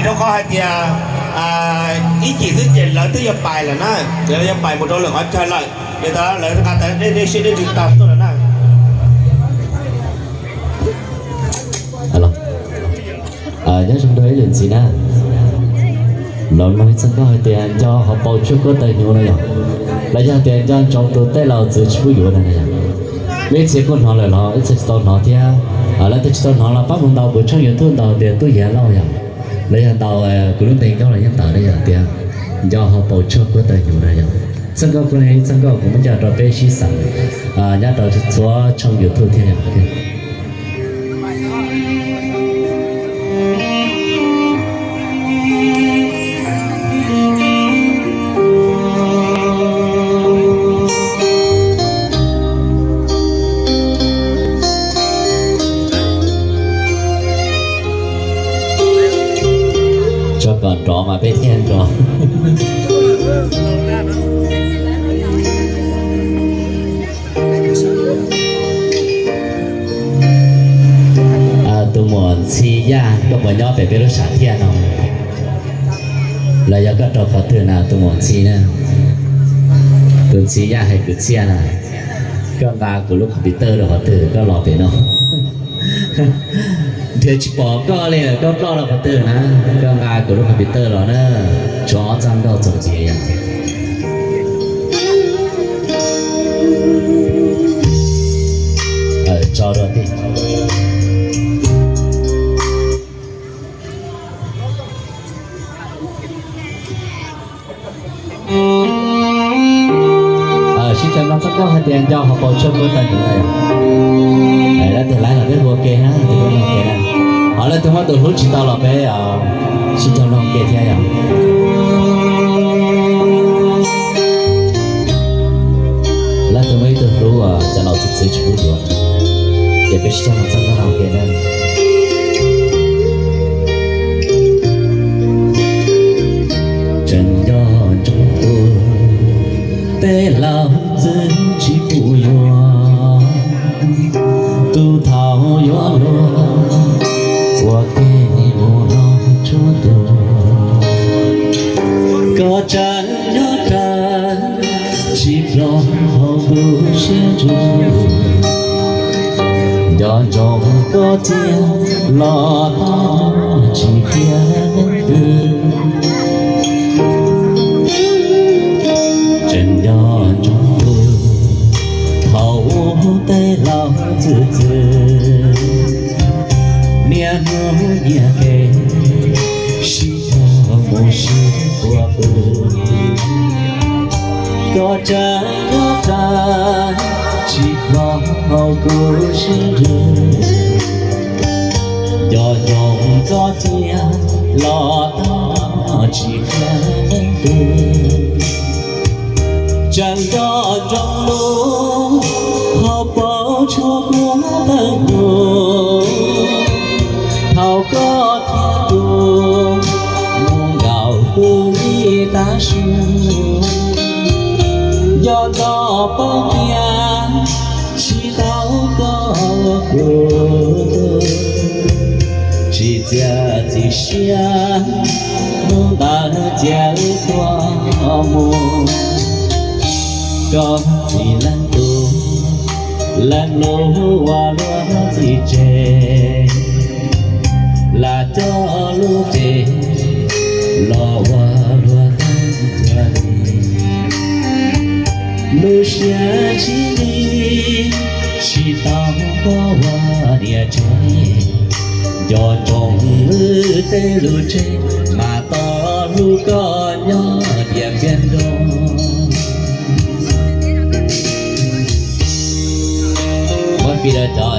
Rau qhov hais tias ib chim xwb ces lawv twb yuav pais lawm na, ces lawv yuav pais mus rau lwm qhov chaw lawm, ces lawv nqa tas dej siab dej ntsws tag tuaj lawm na. Nyob zoo rau ib lwm ntxiv na, los mloog ib txoj nkauj hais tias nco hauv paus tshuaj kuab taw hnyuv no yog, los yog tias nco ntsoov tus tej laus txwv tsis pub yuav no na yog. Ib txhia kuj hnov lawm los ib txhia tsis tau hnov thiab. Leej twg tsis tau hnov los pab mus ntaus kuv tshooj YouTube ntaus tias Tub Yias Lauj yog, los yog ntaus kuv lub npe nkauj los yeej tawm na yog tias nco hauv paus tshuaj kuab taw hnyuv na yog. Txoj nkauj kuj yog ib txoj nkauj kuv muab coj rau peb sib xav nyob rau txhua tshooj YouTube thiab yog. Tso kom nrov mas peb thiaj nrov. Tus muam Ntxhi Yaj, koj puas nyob pem peb lub sam thiaj no? Los yog koj rau qhov twg na tus muam Ntxhi na? Tus Ntxhi Yaj hais kwv txhiaj na. Koj nqa kuv lub computer rau qhov twg koj los pem no? Nrhiav tsis pom koj li, koj ploj rau qhov twg na? Koj nqa kuv lub computer los na. Tsuas ob txoj nkauj txuas ntxiv yog. Tso rau tij. Sib cog mloog txoj nkauj hais tias nco hauv paus tshuaj kuab taw hnyuv na yog. Leej twg laib los peb hu ua ke na, hu ua ke na. Ho leej twg muab tus hlub tsis tau los peb sib cog mloog ua ke thiab yog. Leej twg muaj ib tug hlub uas cov laus txwv txwv tsis pub yuav, ces peb sib cog mloog txoj nkauj no ua ke na. Tseem nco ntsoov tus tej laus txwv tsis pub yuav, tus thaum yuav luag ua ke mus no tshuav tus. Koj tseem nyob rawv tsis plob hauv kuv siab ntsws, nco ntsoov koj tiag los tau tsis qhia leej twg. Tseem nco ntsoov tus thaum ub tej laus txwv txwv, niaj hnub nyiag kev sib cog mus sib tua pw. Koj tseem nyob rawv tsis plob hauv kuv siab ntsws, nco ntsoov koj tiag los tau tsis qhia leej twg. Tseem nco ntsoov lub hauv paus tshuaj kuab taw hnyuv, thaum koj thiab kuv mus nkaum kuv li tav su. Nco ntsoov poj niam tsis tau koj ua kuv tug, tsis txiav txim siab hnub ntawd cia wb tuag mus. Koj txiv leej tub, leej lub ua luag txiv tseg, lam coj lub cev los ua luag tag ua li. Lub siab tsis li, tsis tau koj ua niam tsev, nco ntsoov wb tej lus tseg, mas tos hlub koj nyob tiam npiaj nrog. Muab fij rau cov